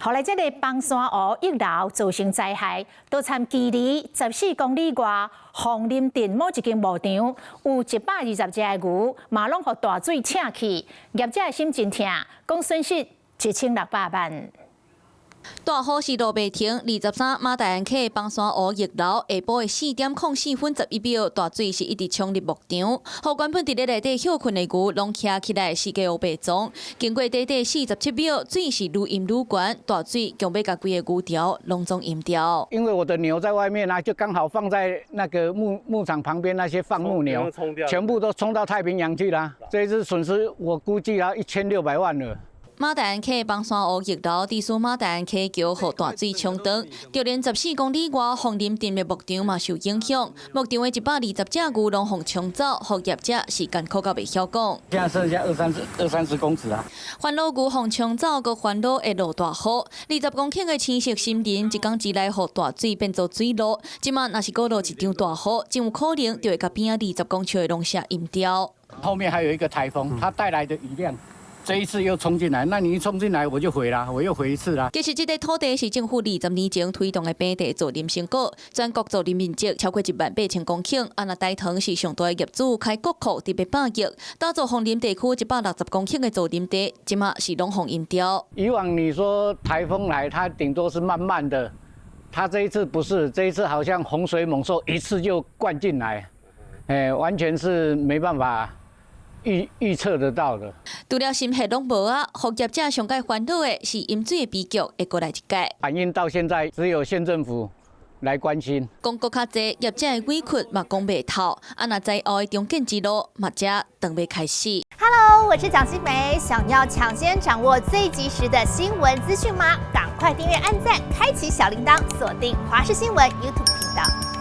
予來這个枋山湖溢流造成災害，都參距離14公里外鳳林鎮某一間牧場，有120隻的牛，嘛攏予大水衝去，業者的心真疼，講損失1600萬。大雨是落袂停，23馬大安溪枋山湖溢流，下晡的4點04分11秒，大水是一直衝入牧場，予原本佇咧內底歇睏的牛攏徛起來，四界烏白撞。經過短短47秒，水是愈淹愈懸，大水強欲共規个牛槽攏總淹掉。因為我的牛在外面啊，就剛好放在那個牧場旁邊，那些放牧牛，全部都衝到太平洋去啦。這一次損失我估計啊1600萬了。馬大安溪枋山湖溢流，致使馬大安溪橋予大水沖斷，就連14公里外鳳林鎮的牧場嘛受影響。牧場的120隻牛攏予沖走，予業者是艱苦到袂曉講。現在剩下二三十公尺啊！煩惱牛予沖走，閣煩惱會落大雨。20公頃的青色森林，一工之內予大水變做水路。這馬若是閣落一場大雨，真有可能就會共邊仔20公尺的農舍淹掉。後面還有一個颱風，它帶來的雨量。這一次又衝進來，那你一衝進來我就毀了，我又毀一次啦。其實這塊土地是政府20年前推動的平地造林成果，全國造林面積超過1萬8千公頃。啊，若大唐是上大的業主，開國庫特別百億，打造鳳林地區160公頃的造林地，這馬是攏予淹掉。以往你說颱風來，它頂多是慢慢的，它這一次不是，這一次好像洪水猛獸一次就灌進來，哎，完全是沒辦法預測得到的。除了心血攏無啊，予業者上蓋煩惱的是淹水的悲劇會閣來一擺。反映到現在，只有縣政府來關心。講閣較濟，業者的委屈嘛講袂透。啊，若災後的重建之路嘛才當欲開始。 Hello，我是蔣新梅，想要搶先掌握最及時的新聞資訊嗎？趕快訂閱、按讚、開啟小鈴鐺，鎖定華視新聞 YouTube 頻道。